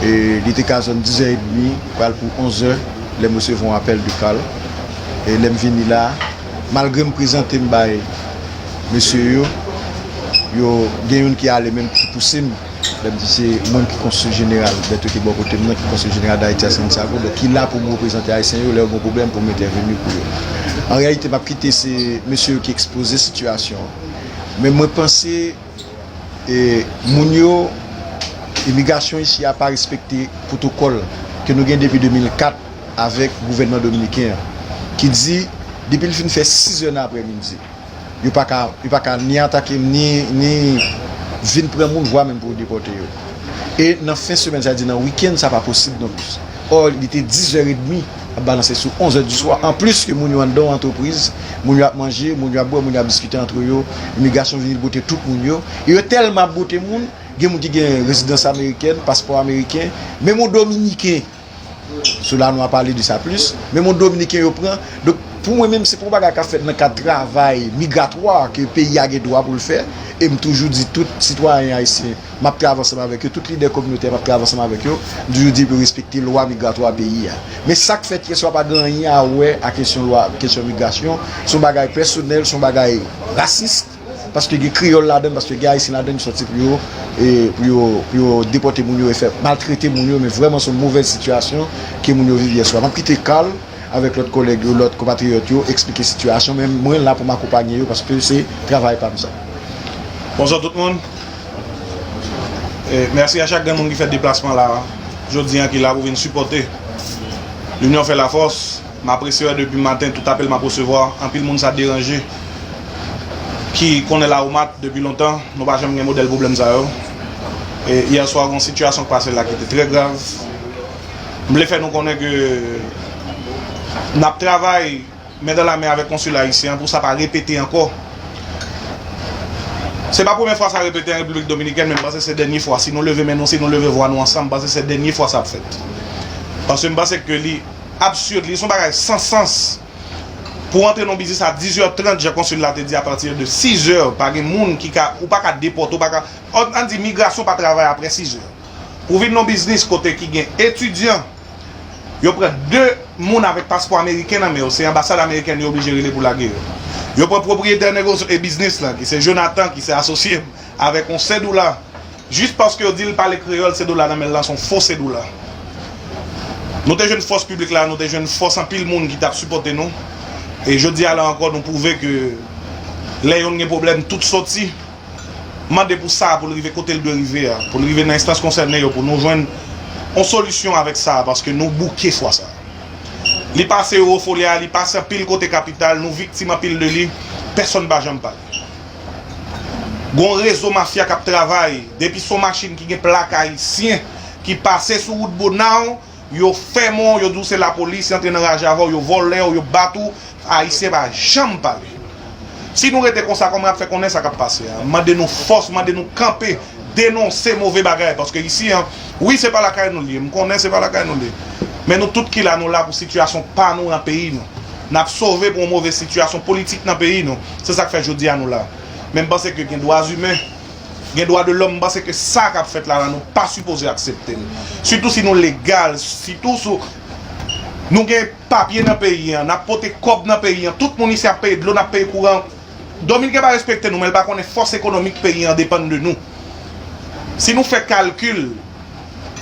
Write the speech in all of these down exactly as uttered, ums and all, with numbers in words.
E li te ka zòn dizè edmi, pral pou onzè, lè m resevwa yon apèl de Carl. E lè m vini la, malgre m prezante m bay mesye yo, yo gen youn ki ale menm ki pouse m. Lè m di se mwen ki konsèy jeneral, Bertho ki bò kote m nan, ki konsèy jeneral Dayiti a Santiago, donk ki la pou m reprezante Ayisyen yo, lè yo gen pwoblèm pou m entèveni pou yo. An reyalite, m ap kite se mesye yo ki ekspoze sitiyasyon an. Men mwen panse e moun yo, imigrasyon isi a pa respekte pwotokòl ke nou gen depi de mil kat avèk gouvènman dominiken an, ki di depi l fin fè sizè nan aprèmidi, yo pa ka, yo pa ka ni atake m, ni, ni vin pran moun, vwa menm pou yo depòte yo. E nan fen semèn, sa di nan wikenn, sa pa posib non plis. Ò, li te dizè edmi, ap balanse sou onzè di swa. Anplis ke moun yo anndan yon antrepriz, moun yo ap manje, moun yo ap bwè, moun yo ap diskite antre yo, imigrasyon vini bote tout moun yo. E yo tèlman ap bote moun, gen moun ki gen rezidans amerikèn, paspò ameriken, menm yon dominiken, sou la nou a pale de sa plis, menm yon dominiken yo pran. Donk, pou mwen menm, se pa yon bagay k ap fèt nan kad travay migratwa ke peyi a gen dwa pou l fè. E m toujou di tout sitwayen ayisyen, m ap travay ansanm avèk yo, tout lidè kominote m ap travay ansanm avèk yo, m toujou di pou yo respekte lwa migratwa peyi a. Men sa k fèt yè swa pa gen anyen a wè a kesyon lwa, kesyon migrasyon. Se yon bagay pèsonèl, se yon bagay rasis, paske gen kreyòl ladan l, paske gen ayisyen ladan l ki sòti pou yo, e, pou yo, pou yo depòte moun yo e fè, maltrete moun yo, men vrèman se yon movèz sitiyasyon ke moun yo viv yè swa. M ap kite Carl avèk lòt kòlèg yo, lòt konpatriyòt yo, eksplike sitiyasyon, men mwen la pou m akonpanye yo, paske se travay pa m sa. Bonswa tout moun. E, mèsi a chak grenn moun ki fè deplasman la, jodi a, ki la pou vin sipòte. Linyon fè lafòs. M apresye wè depi maten, tout apèl m ap resevwa, anpil moun sa deranje, ki konnen Lawomat depi lontan, nou pa janm gen modèl pwoblèm sa yo. E yè swa, gen yon sitiyasyon k pase la ki te trè grav. M vle fè nou konnen ke n ap travay men dan la men avèk konsila ayisyen an pou sa pa repete ankò. Se pa premye fwa sa repete an Repiblik Dominikèn, men m panse se dènye fwa. Si nou leve men nou, si nou leve vwa nou ansanm, m panse se dènye fwa sa ap fèt. Paske m panse ke li absid, li se yon bagay san sans. Pou w antre nan yon biznis a diz è trant, jan konsil la te di, apati de siz è, pa gen moun ki ka, ou pa ka depòte, ou pa ka, ann, ann di migrasyon pa travay apre siz è. Pou w vin nan yon biznis kote ki gen etidyan, yo pran de moun avèk paspò ameriken nan men yo, se anbasad ameriken yo oblije rele pou lage yo. Yo pran pwopriyetè negosy-, e biznis lan, ki se Jonathan, ki se asosye m, avèk yon Sedoula. Jis paske yo di l pale kreyòl, Sedoula nan men l lan se yon fo Sedoula. Nou te jwenn fòs piblik la, nou te jwenn fòs anpil moun ki t ap sipòte nou. E jodi a la ankò, nou pwouve ke lè yonn gen pwoblèm, tout sòti. Mande pou sa a, pou l rive kote l dwe rive a, pou l rive nan enstans konsène yo, pou nou jwenn yon solisyon avèk sa a, paske nou bouke fwa sa a. Li pase Ewofolya, li pase anpil kote kapital, nou viktim anpil de li, pèsonn pa janm pale. Gon rezo mafya k ap travay, depi se yon machin ki gen plak ayisyen ki pase sou wout Bonao, yo fèmen w, yo di w se lapolis, yo antre nan raje avè w, yo vòlè w, yo bat ou, ayisyen pa janm pale. Si nou rete konsa, kòman n ap fè konnen sa k ap pase a? Mande nou fòs, mande nou kanpe, denonse move bagay, paske isi an, wi, se pa lakay nou li ye, m konnen se pa lakay nou li ye. Men nou tout ki la, nou la pou sitiyasyon pa nou nan peyi nou. N ap sove pou yon move sitiyasyon politik nan peyi nou. Se sa k fè jodi a nou la. Men m panse ke gen dwa imen, gen dwa de lòm, m panse ke sa k ap fèt la, la, nou pa sipoze aksepte l. Sitou si nou legal, sitou si nou gen papye nan peyi an, n ap pote kòb nan peyi an, tout moun isi ap peye dlo, n ap peye kouran. Dominiken pa respekte nou, men l pa konnen fòs ekonomik peyi an depann de nou. Si nou fè kalkil,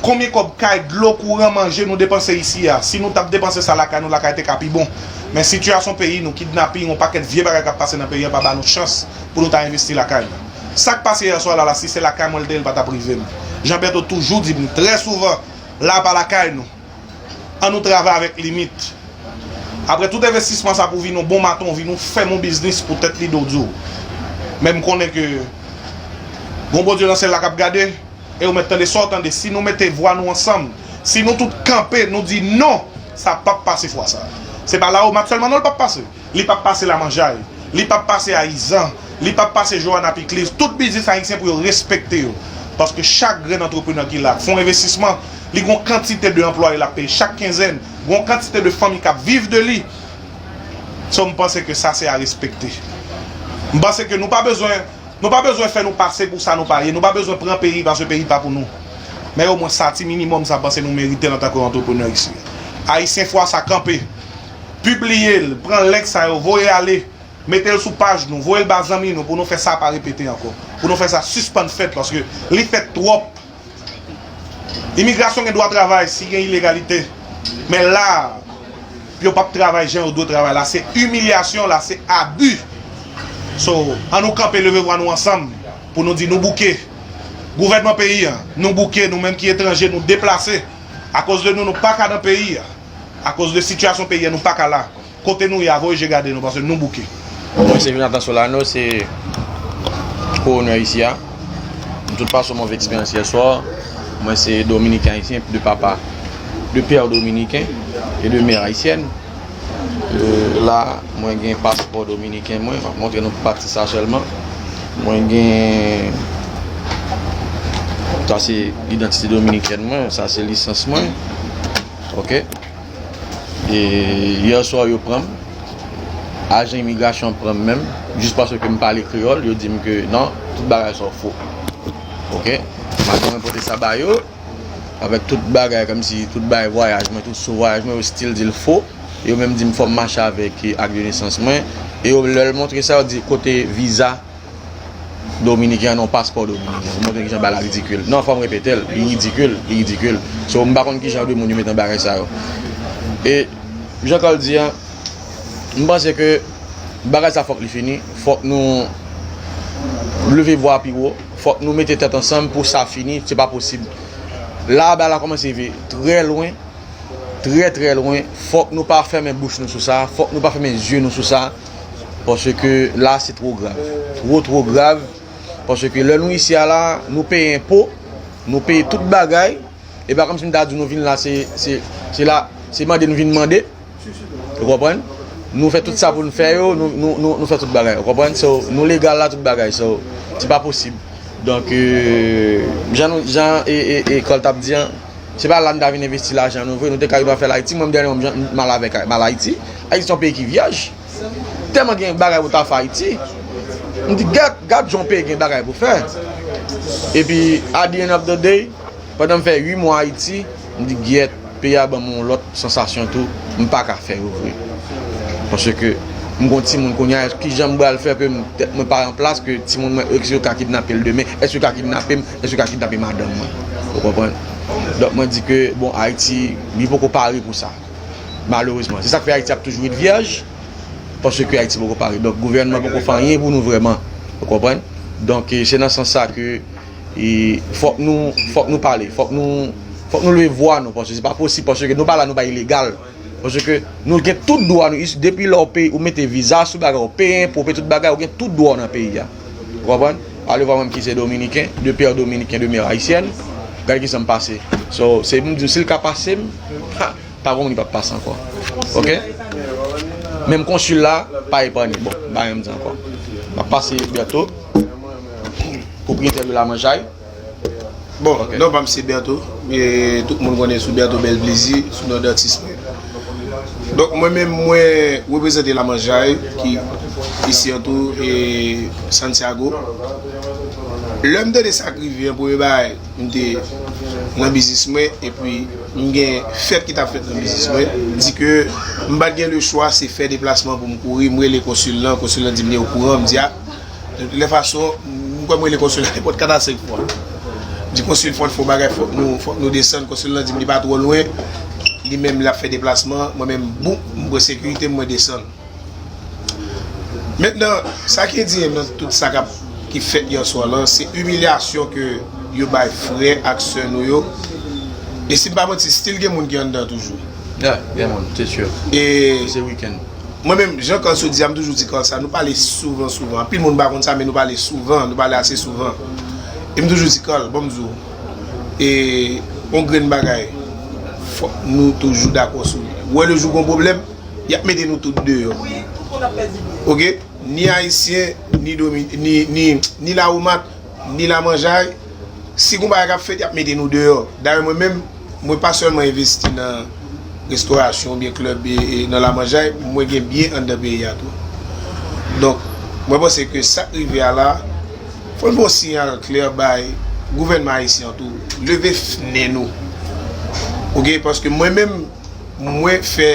konbyen kòb kay, dlo, kouran, manje nou depanse isi a? Si nou t ap depanse sa lakay nou, lakay te ka pi bon. Men sitiyasyon peyi nou, kidnaping, yon pakèt vye bagay k ap pase nan peyi an pa ba nou chans pou nou ta envesti lakay nou. Sa k pase yè swa la, la, si se lakay mwen l te ye, l pa t ap rive m. Jean Bertho toujou di m trè souvan, la pa lakay nou. An nou travay avèk limit. Apre tout envestisman sa pou vin yon bon maton, vin yon fèm yon biznis pou tèt li do di w. Men m konnen ke gon Bondye nan syèl la k ap gade, e ou mèt tande sa w tande. Si nou mete vwa nou ansanm, si nou tout kanpe, nou di non, sa p ap pase fwa sa. Se pa Lawomat sèlman non l p ap pase. Li p ap pase Lamanjay. Li p ap pase Ayizan. Li p ap pase Johanna Pikliz. Tout biznis ayisyen pou yo respekte yo. Paske chak grenn antreprenè ki la, k fè yon envestisman, li gon kantite de anplwaye l ap peye chak kenzèn. Gon kantite de fanmi k ap viv de li. So, m panse ke sa se a respekte. M panse ke nou pa bezwen, nou pa bezwen fè nou pase pou sa nou pa ye. Nou pa bezwen pran peyi paske peyi pa pou nou. Men omwen sa ti minimòm sa m panse nou merite l antanke antreprenè isi a. Ayisyen fwa sa kanpe. Pibliye l, pran link sa yo, voye ale, mete l sou paj nou, voye l ba zanmi nou pou nou fè sa pa repete ankò. Pou nou fè sa sispann fèt paske li fèt twòp. Imigrasyon gen dwa travay si gen ilegalite. Men la, yo p ap travay jan yo dwe travay la. Se imilyasyon, la se abi. So, ann nou kanpe, leve vwa nou ansanm pou nou di nou bouke. Gouvènman peyi a, nou bouke, nou menm ki etranje, nou deplase. Akoz de nou, nou pa ka nan peyi a. Akoz de sitiyasyon peyi a, nou pa ka la. Kote nou ye a, voye je gade nou, paske nou bouke. Mwen se Jonathan Solano, se kowonè isi a. M tout pase yon move eksperyans yè swa. Mwen se dominiken ayisyen de papa, de pè dominiken e de mè ayisyèn. E la, mwen gen paspò dominiken mwen, m ap montre nou pati sa sèlman. Mwen gen, sa se idantite dominikèn mwen, sa se lisans mwen. Ok. E yè swa yo pran m. Ajan imigrasyon an pran m menm, jis paske m pale kreyòl, yo di m ke non, tout bagay sa yo fo. Ok? Maten mwen pote sa ba yo, avèk tout bagay, kòmsi tout bagay vwayaj mwen, tout sou vwayaj mwen, yo still di l fo. Yo menm di m fò m mache avèk, e, ak de nesans mwen. E yo, lè l montre sa, yo di kote viza dominiken an, non, paspò dominiken an. Ou montre kijan bagay la ridikil. Non, fò m repete l, li ridikil, li ridikil. So, m pa konn kijan de moun yo met nan bagay sa yo. E, jan Carl di an, m panse ke bagay sa fòk li fini. Fòk nou leve vwa pi wo. Fòk nou mete tèt ansanm pou sa fini. Se pa posib. La, bagay la kòmanse rive trè lwen. Trè, trè lwen. Fòk nou pa fèmen bouch nou sou sa. Fòk nou pa fèmen zye nou sou sa. Paske la, se two grav. Two, two grav. Paske lè nou isi a la, nou peye enpo, nou peye tout bagay. E pa kòmsi m ta di nou vin la, se, se, se la, se mande nou vin mande. Ou konprann? Nou fè tout sa pou nou fè yo, nou, nou, nou, nou fè tout bagay. Ou konprann? So, nou legal la, tout bagay. So, se pa posib. Donk, e, jan nou, jan e, e, e Carl t ap di an, se pa la n ta vin envesti lajan nou vre, nou te ka rive fè l Ayiti. Mwen, m dènye, m, m al avèk, m al Ayiti. Ayiti se yon peyi ki vyèj. Tèlman gen bagay pou ta fè Ayiti. M di, gad, gad jan yon peyi gen bagay pou fè. Epi, at the end of the day, pandan m fè uit mwa Ayiti, m di, gyèt, peyi a ban m yon lòt sansasyon tou, m pa ka fè yo vre. Paske m gon timoun kounye a, kijan m pral fè ke m, tèt mwen pa an plas, ke timoun mwen, èske yo ka kidnape l demen? Èske yo ka kidnape m? Èske yo ka kidnape madanm mwen? Ou konprann? Donk, mwen di ke, bon, Ayiti, li poko pare pou sa. Malerezman. Se sa k fè Ayiti ap toujou ret vyèj, paske Ayiti poko pare. Donk, gouvènman poko fè anyen pou nou vrèman. Ou konprann? Donk, e, se nan sans sa ke, e, fòk nou, fòk nou pale, fòk nou, fòk nou leve vwa nou, paske se pa posib, paske nou pa la, nou pa ilegal. Paske nou gen tout dwa nou, isi, depi lè w peye, ou mete viza sou bagay, ou peye enpo, ou peye tout bagay, ou gen tout dwa w nan peyi a. Ou konprann? Ale vwa mwen ki se dominiken, de pè dominiken, de mè ayisyèn, gade kisa m pase. So, se m di w, si l ka pase m, ha, pa gon moun ki p ap pase ankò. Ok? Menm konsil la, pa epanye. Bon, m pa menm di ankò. M ap pase Bertho, pwopriyetè de Lamanjay. Bon, non pa m se Bertho, e tout moun konnen sou Bertho Bèl Plezi, sou non datis mwen. Donk, mwen menm, mwen reprezante Lamanjay, ki isi an tou, e Santiago. Lè m tande sa k rive an, premye bagay, m te nan biznis mwen, epi m gen fèt ki t ap fèt nan biznis mwen, di ke m pa t gen lechwa, se fè deplasman pou m kouri, m rele konsil lan, konsil lan di m li okouran, m di a, de tout lè fason, m kwè m rele konsil lan nenpòt kat a senk fwa. M di konsil fò n fè yon bagay, fòk nou, fòk nou desann, konsil lan di m li pa twò lwen, li menm l ap fè deplasman, mwen menm, boum, m pran sekirite m, mwen desann. Mentnan, sa ki endiyen m nan tout sa k ap, ki fèt yè swa lan, se imilyasyon ke yo bay frè ak sè nou yo. E si m pa manti, still gen moun ki anndan toujou. Ya, gen moun, se si. E se wikenn. Mwen menm, jan Carl sot di a, m toujou di Carl sa, nou pale souvan, souvan. Anpil moun pa konn sa, men nou pale souvan, nou pale ase souvan. E m toujou di Carl, bon, m di w, e yon grenn bagay, fòk nou toujou dakò sou li. Ou wè, le jou gon pwoblèm, y ap mete nou tout deyò. Ok? Ni Ayisyen, ni Domi-, ni, ni, ni Lawomat, ni Lamanjay. Si gon bagay k ap fèt, y ap mete nou deyò. Dayè, mwen menm, mwen pa sèlman envesti nan restorasyon oubyen klèb e, e nan Lamanjay, mwen gen byen anndan peyi a tou. Donk, mwen panse ke sa k rive a la, fò n fè yon siyal klè bay gouvènman ayisyen an tou, leve f- nen nou. Oke, paske mwen menm, mwen fè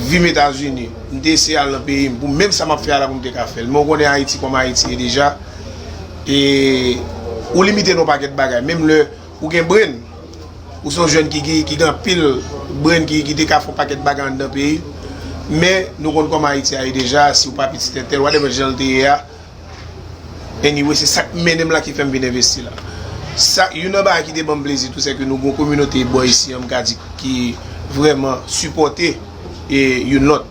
vi m Etazini, m te eseye al nan peyi m, pou menm sa m ap fè a la pou m te ka fè l. Men w konnen Ayiti kòman Ayiti ye deja, e ou limite nan yon pakèt bagay. Menm lè ou gen brain, ou se yon jèn ki, ki, ki gen anpil brain, ki, ki te ka fè yon pakèt bagay anndan peyi, men nou konn kòman Ayiti a ye deja, si w pa pitit entèl, whatever jan l te ye a, Anyway, se sa k mennen m la ki fè m vin envesti la. Sa, youn nan bagay ki te ban m plezi tou, se ke nou gen yon kominote bò isi an, m ka di, ki vrèman sipòte e youn lòt.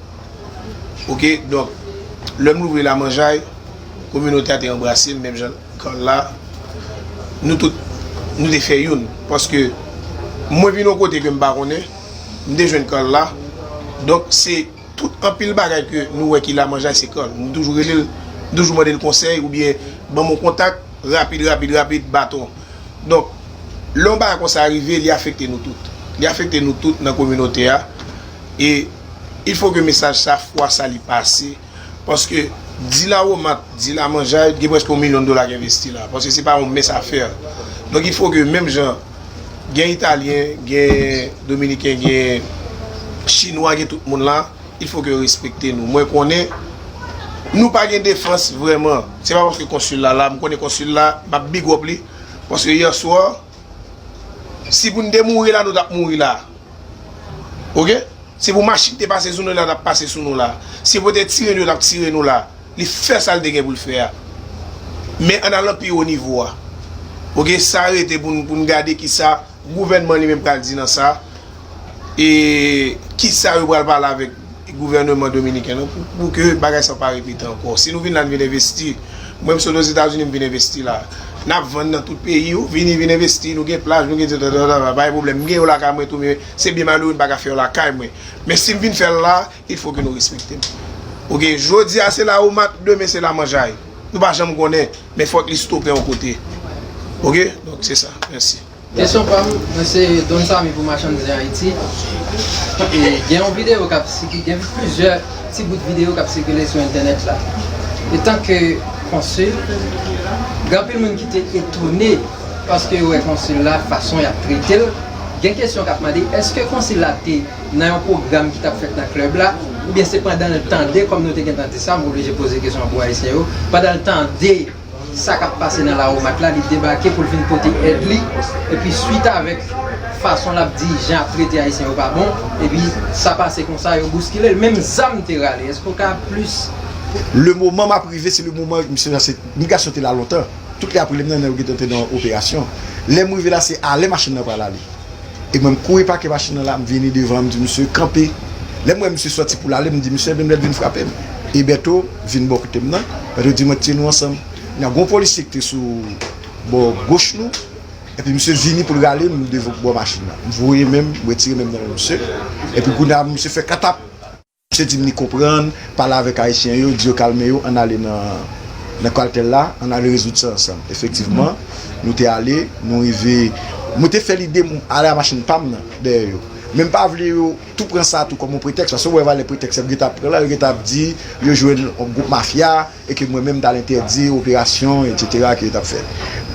Oke, donk, lè m louvri Lamanjay, kominote a te anbrase m, menm jan Carl la. Nou tout, nou te fè youn. Paske mwen vin yon kote ke m pa konnen, m te jwenn Carl la. Donk, se tout anpil bagay ke nou wè ki Lamanjay se Carl. Nou toujou rele l, nou toujou mande l konsèy oubyen ban m yon kontak, rapid, rapid, rapid, baton. Donk, lè yon bagay konsa rive, li afekte nou tout. Li afekte nou tout nan kominote a. E il faut que mesaj sa, fwa sa, li pase. Paske di Lawomat, di Lamanjay, gen prèske yon milyon dola ki envesti la. Paske se pa yon mens afè. Donk, il faut que menm jan gen Italyen, gen Dominiken, gen Chinwa, gen tout moun la, il faut que yo respekte nou. Mwen konnen nou pa gen defans vrèman. Se pa paske konsil la la, m konnen konsil la, m ap big up li. Paske yè swa, si pou n te mouri la, nou t ap mouri la. Oke? Si pou machin te pase sou nou la, t ap pase sou nou la. Si pou te tire nou, t ap tire nou la. Li fè sa l te gen pou l fè a. Men ann al nan pi wo nivo a. Oke, sa rete pou n, pou n gade kisa gouvènman li menm pral di nan sa. E kisa yo pral pale avèk gouvènman dominiken an pou, pou ke bagay sa pa repete ankò. Si nou vin la, n vin envesti. Mwen, m sot Ozetazini, m vin envesti la. N ap vann nan tout peyi yo, vini, vin envesti, nou gen plaj, nou gen tata, pa gen pwoblèm. M gen yo lakay mwen tou, men se byen malere, m pa ka fè yo lakay mwen. Men si m vin fè l la, il faut que nou respekte m. Oke, jodi a se Lawomat, demen se Lamanjay. Nou pa janm konnen, men fòk li stope yon kote. Oke? Donk, se sa. Mèsi. Kesyon pa m, mwen se Don Samy pou Machann Zen Ayiti. E gen yon videyo k ap sikile, gen plizyè ti bout videyo k ap sikile sou entènèt la. Etanke konsil, gen anpil moun ki te etone paske yo wè konsil la, fason y ap trete l. Gen kesyon k ap mande, èske konsil la te nan yon pwogram ki t ap fèt nan klèb la, oubyen se pandan l tande, kòm nou te gentan di sa, m oblije poze kesyon an pou Ayisyen yo, pandan l tande sa k ap pase nan Lawomat la, li debake pou l vin pote èd li, epi swit avèk fason l ap dirije, ap trete Ayisyen yo pa bon, epi sa pase konsa, yo bouskile l, menm zam te rale. Èske w ka plis? Le moman m ap rive, se le moman, misye, se, migrasyon te la lontan. Tout lè ap rele m nan, nan yo gentan te nan operasyon. Lè m rive la, se alè machin nan pral ale. E mwen, m kouri pake machin nan la, m vini devan, m di misye, "Kanpe." Lè m wè misye sòti pou l ale, m di, "Misye, menm lè l vin frape m." E Bèto vin bò kote m nan, Bèto di, "Mwen te nou ansanm." Nan gon polisye ki te sou bò goch nou, epi misye vini pou l rale m devan bò machin nan. M voye men m, m retire men m nan men misye. Epi kounye a, misye fè katap. Misye di m li konprann, pale avèk Ayisyen yo, di yo kalme yo, ann ale nan, nan katèl la, ann ale rezoud sa ansanm. Efektivman, nou te ale, nou rive, mwen te fè lide m ale a machin pa m nan, dèyè yo. Men m pa vle yo tou pran sa tou kòm yon pretèks, paske w wè valè pretèks y ap gentan ap pran la, yo gentan ap di yo jwenn yon gwoup mafya, e ke mwen menm m t al entèdi operasyon, etsetera, ke yo t ap fè.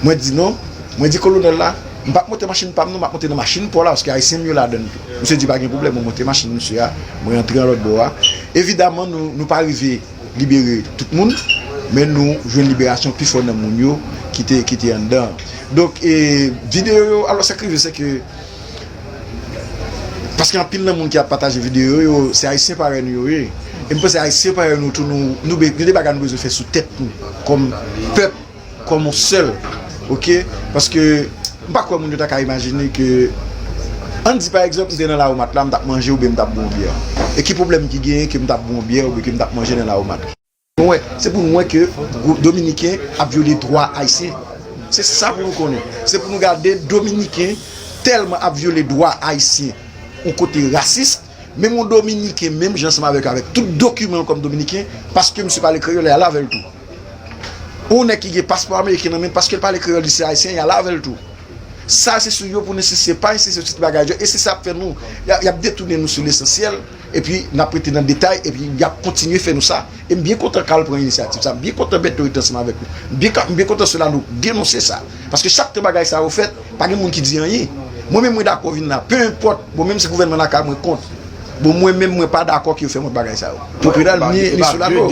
Mwen di non, mwen di kolonèl la, m p ap monte machin pa m non, m ap monte nan machin pa w la, paske Ayisyen m yo ladan l tou. Misye di pa gen pwoblèm, mwen monte machin misye a, mwen rantre nan lòt bò a. Evidaman, nou, nou pa rive libere tout moun, men nou jwenn liberasyon pifò nan moun yo ki te, ki te anndan. Donk, e, videyo yo, alò sa k rive, se ke Paske anpil nan moun ki ap pataje videyo yo, se Ayisyen parèy nou yo ye. E m panse Ayisyen parèy nou tou, nou, nou, gen de bagay nou bezwen fè sou tèt nou, kòm pèp, kòm yon sèl. Oke? Paske m pa kwè moun yo ta ka imajine ke, ann di pa egzanp, m te nan Lawomat la, m t ap manje oubyen m t ap bwè yon byè. E ki pwoblèm ki genyen ke m t ap bwè yon byè oubyen ke m t ap manje nan Lawomat? Nou wè, se pou nou wè ke gwo-, Dominiken ap vyole dwa Ayisyen. Se sa pou nou konnen. Se pou nou gade Dominiken tèlman ap vyole dwa Ayisyen, yon kote rasis, menm yon Dominiken, menm jan ansanm avèk, avèk tout dokiman l kòm Dominiken, paske misye pale kreyòl, y al avè l tou. Yon nèg ki gen paspò ameriken nan men l, paske l pale kreyòl, li se Ayisyen, y al avè l tou. Sa se sou yo pou n ensiste, pa ensiste sou ti bagay yo, e se sa ap fè nou, y a- y ap detounen nou sou lesansyèl, epi n ap rete nan detay, epi y ap kontinye fè nou sa. E m byen kontan Carl pran inisyativ sa, m byen kontan Bèto rete ansanm avèk nou. M byen ka- m byen kontan Solano denonse sa. Paske chak tan bagay sa yo fèt, pa gen moun ki di anyen. Mwen menm mwen dakò vin la, pe enpòt, bon menm si gouvènman la ka mwen kont. Bon mwen menm mwen pa dakò ke yo fè mwen bagay sa yo. Popinal ni ni Solano.